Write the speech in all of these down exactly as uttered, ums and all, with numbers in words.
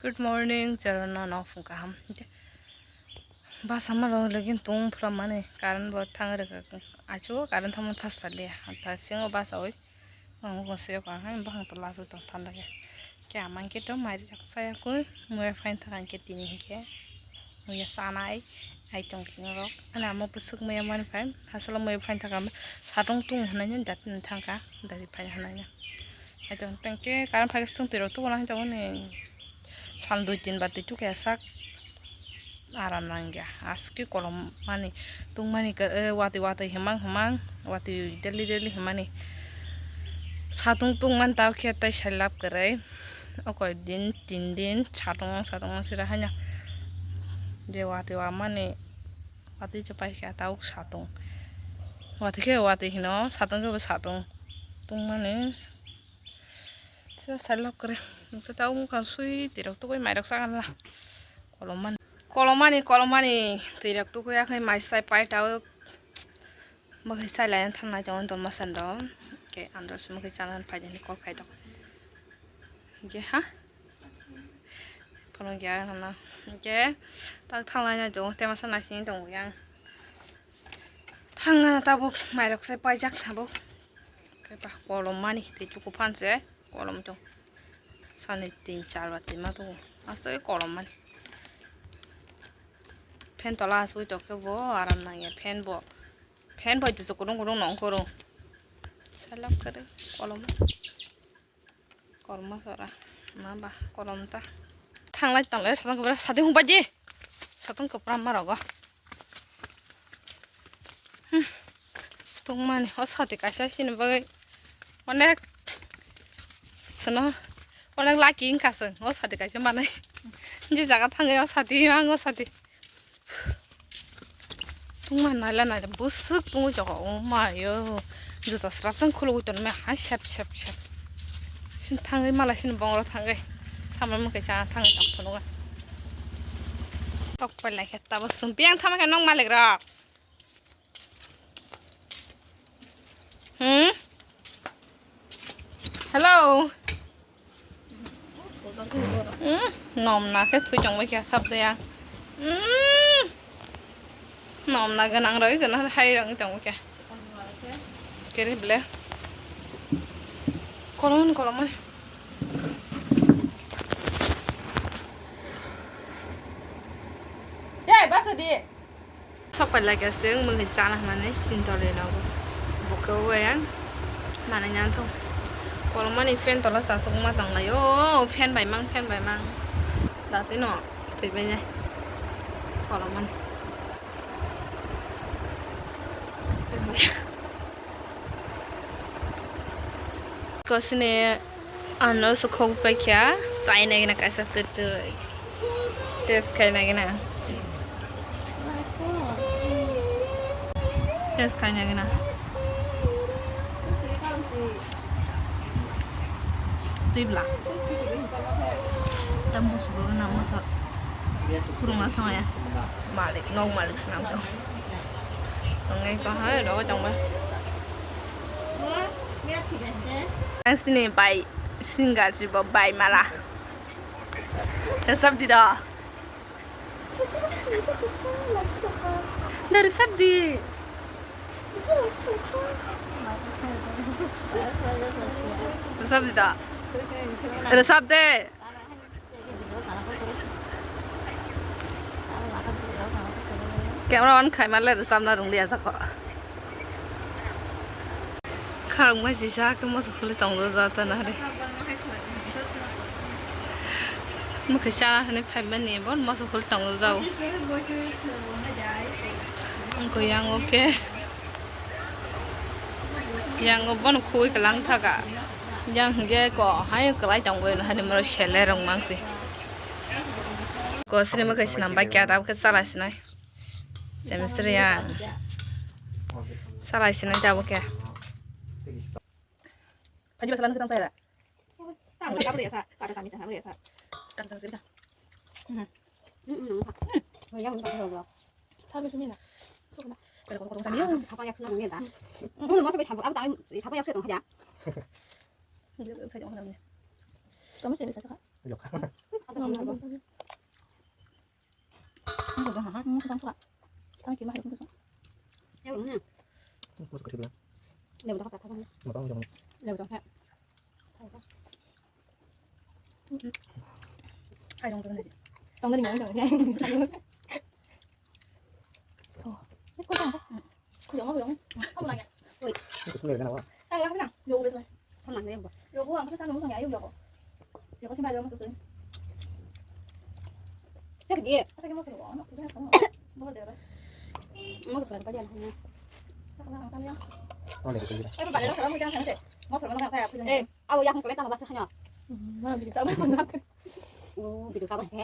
Good morning, chwrwngno nok phung kaham. Basa ma rok lekin tung phra mani, current bo thang rwkha. Achu current thangmani phas pha liya. Anta singo basa oi. Ang ko se ko ang bahang to lasu to thanda ke. Ke amang ke to mari jak saya ko, muya phain thang ke tini ke. Muya sanai, ai tong kino rok. Ana amo pusuk muya mani phain, hasalo muya phain thang ka, satung tung hanai ni dat ni thang ka, dari phain hanai ni. Aito tengke karam phai stung tiro tu orang jauh ni sal dui tin bati tu kayak sak aram nangya aski kolom mani tung mani ke, eh, wati wati hemang hemang wati deli deli hemani satung tung man tau khe tai salap kere okoi din tin din satung satung sira hanya je wati wa mani wati je pai khe tau satung wati khe wati hino satung khe bo satung tung mani. Sila salok kore. Nokhe ta wngkha sui tirok tugui mairok sakana. Kolomani. Kolomani, kolomani tirok tugui akhai mai sai pai ta. Mwkhai sai lai thang nai tongo dorma sando. Ke andro se mwkhai chana phai jani kol khai tok. Ke ha? Kono gya na. Ke ta thang lai na tongo tema sa nai sini tongo yang. Thangna tabuk mairok se paijak tabuk. Kaiba kolom mani tei chuku phan se kolom tong. Sani tin char ba tima tongo. Aswk kolom mani. Fan tola aswk tok khe bo aram nangya fan bo. Fan bo tisa kudung kudung nong koro. Salak kare kolom. Kolma sora. Ma ba kolom ta. Thanglai tanglai satang kopra satang hung baji. Satang kopra ma rogo. Hmm. Tungmani o sati kaisa sini bagwi onek sino onek lucky wngkha chwng o sati kaisa manwi. Je jaga thangwi o sati mang o sati. Tungma naila naila bwswk tungwi jaga o mayo. Juta srapjang khulugwi tonmani hai sep sep sep. Sini thangwi malai sini bongro thangwi. Samani mwkhai cha thangwi tong phunukgo. Tok pai lai khe tabuk chwng biyang thama khe nok malik rok. Hmm? Hello. Hmm? Nom na khe thui tong bai khe sab de ya. Hmm? Nom na gwnang roi gwnang hai rang tong bai khe. Kere ble. Kolom kolom. Yai basa di. Sok pai lai khe chwng mwkhai chana hwnwi sintole nogo. Bo khe o yang manwi nang thung. Kolomani fan tola chasukma tong lai o, fan bai mang, fan bai mang. Dati no thwi bai nai. Kolomani. Kosni ano sukhok paikha, chai nagina kaisa twtwi. Test khai nagina. Test khai nagina. Tibla. Tam moso bolo na moso. Kurung la thangya. Malik, nok malik snam to. Songai ko hai, rogo tongba. Ang sini bai singa jibo bai mala. Resap di do. Do resap di. Resap di do. Resap de. Camera on khai male resap na rung dia tako. Kharang bai sisa ke moso khuli tong do ja ta na re. Mukhe cha hane phai mani bon moso khuli tong do jao. Ang ko yang oke. Yang o bono khugwi kwlang thaka. Yang hwnkhe ko hai kwlai tongwi hwnwi moro sele rwng mangsi. Ko sini mwkhai swnam bai kya tabukhe chalai sinai. Semester yang. Chalai sinai tabukhe. Phaji basa lana kwtang chaya da. Tang ka bri sa, ka sa mi sa, bri sa. Kan sa sirka. Hmm. Hmm, hmm, hmm. Yang tak tahu bro. Sabi sumina. Sukuna. Pero kung kung sa niyo. Sapa yak suna ngenda. Uno mo sabi sabo, abo tayo, sapa yak suna ngenda. Hindi ko sa yung kami. Kamu sih bisa ka? Yok. Lebu tong kha, lebu tong kha. Tong ni, tong ni. Eh, abo yakung kole tamo basa hanya. Mana video sabar mana? Oh, video sabar he.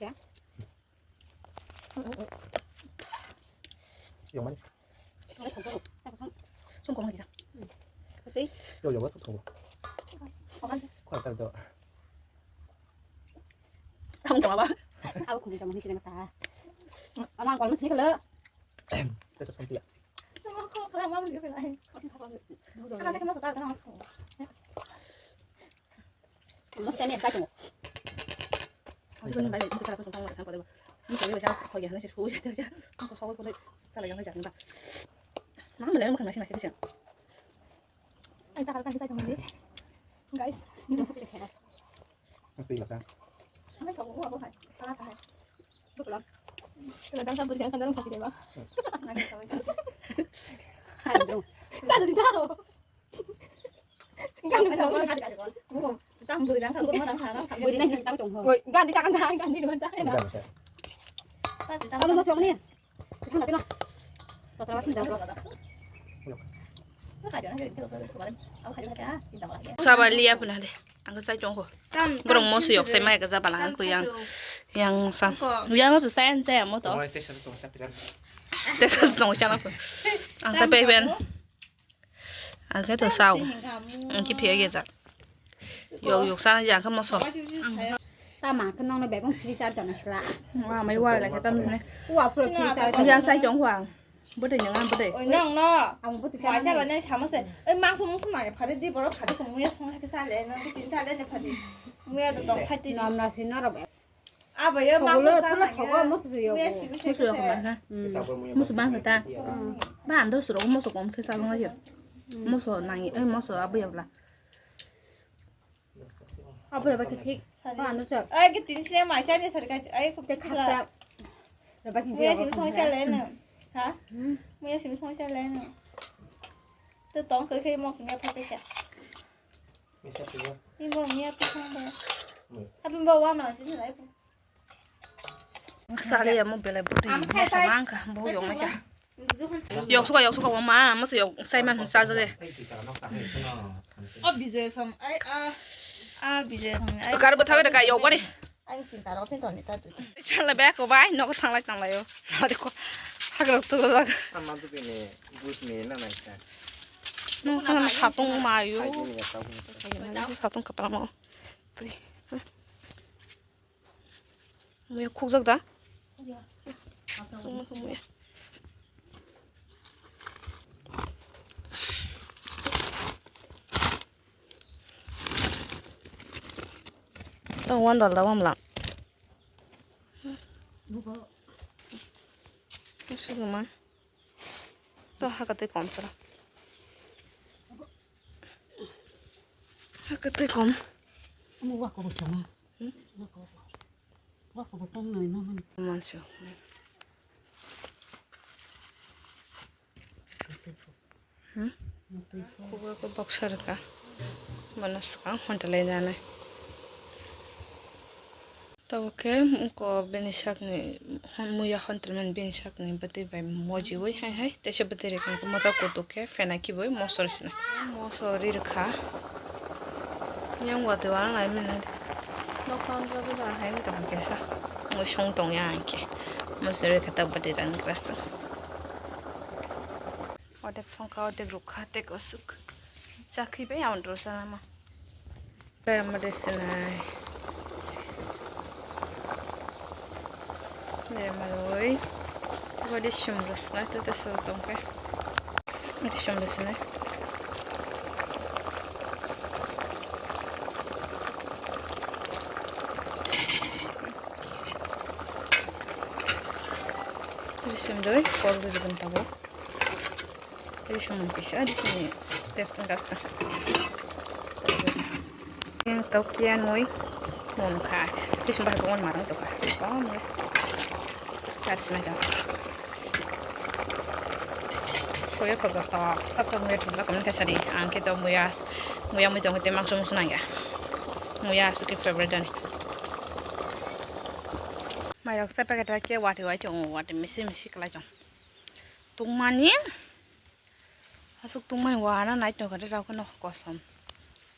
Ya. Yang mana? Sungkong lagi dah. Betul. Yo, yo, betul. Kamu tak tahu. Kamu tak apa? Aku kulit kamu ni sini mata. Amang kalau mesti kalau. Kita sampai ya. Guys. Buri nai ni sa tong ho. Woi, gandhi ta kan ta, gandhi ni ta. Abo mas yong ni. Tino, tino. Kotra mas jang. Saba liya puna de. Ang sai tong ho. Borok moso yok sai mai ga jaba lang ko yang. Yang san. Yang tu sai an sai mo to. Te sab song chana ko. Ang sai pe ben. Ang khe to sao. Ang khe phiya ge jak. Yok yok sana jang khe moso. Ta ma khe nong no bebong freezer tong sla. Wa mai wa la khe tam ne. Wa pro freezer. Ang jang sai jong huang. Bwtwi nang ang bwtwi. Oi nong no. Ang bwtwi sa. Mai sa la ne samo se. Oi mang song song mai phari di borok khadi ko muya song khe sa le no tin sa le ne phari. Muya to tong phai ti. Nom na si norok. Abo yo ma thogo, thogo, thogo, musu yo. Musu yo kama na. Musu bang kata. Ba andor suro musu kom khe salong ayo. Musu nangi, eh, musu abo yo bla. Abo yo ba khe thik. Ba andor suro. Ai ke tin sini mai sa ni sar ka. Ai ko te khaksa. Ba khe muya sini song sa le no. Ha? Muya sini song sa le no. To tong khe khe musu me pha pe sa. Imo miya pisang ba. Tapi bawa mana sih lah itu. Sale ya mo belai budi. Mo samang ka bo yong ma ka. Yok suka yok suka ma mo se yok sai man sa je. Oh Bijoy sam ai a a Bijoy sam ai. Kar bo thage ka yok bari. Ang cinta rok phin toni ta tu. Chala be ko bai nok thanglai tanglaio. Ade ko hagrok tu lag. Ama tu bini bus ni na nai ta. No kana satung mayo. Satung kapra mo. Tui. Muya khukjak da. Sungma muya. Tong wan dal da wam lang. Sini ma. To haka tei kom sara. Haka tei kom. Mo wa ko sama. Wa ko. Wa ko tong noi no. Manso. Hmm? Kugo ko boxer ka. Mana swkang honta lai janai. Tabuk khe ko bini sakni hon muya hontirmani bini sakni bwtwi bai mojiwi hai hai teisa bwtwi rikni moja kutuk khe phenai khibiwi mosor sinai. Mosor ri rwkha. Yang watwi wanaimani nokha andro bwsa hai wngtong khe sa. Mui song tongya hinkhe mosor rikha tak bwtwi rani grasta. Odek songkha, odek rukha, tei kosuk. Chakhi bai ang rw sana ma. Bai ama de sinai. De maloi. Bai de sum rw sinai, to te so tongkhe. De sum rw sinai. Sumdoi kol rwjagwni tabuk. Tei sumung kisa disini testing gasta. Yang tau kian mui mun kha. Tei sumba kong marang to kha. Kong mui. Tari sina jang. Koya kotor to sab sab mui thukla komin kasari. Angke to muya muya mui tong te mangso mangso nangya. Muya suki favorite ani. Mairok sa packet ke wati wai chong wati misi misi kalai chong. Tungmani asuk tungmani wana nai tong kare rao kano kosom.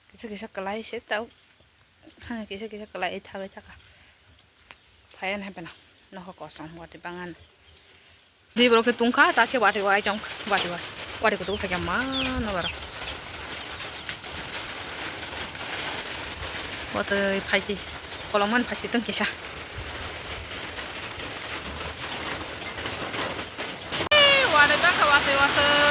Kisa kisa kalai se tau. Hana kisa kisa kalai thagai thaka. Phayan hai pena. Noho kosom wati bangan. Di borok ke tungkha ta ke wati wai chong wati wai. Wati kutu phai ma no bara. Watwi phaisi kolokmani phaisi tong kisa. Watwi bakha watwi watwi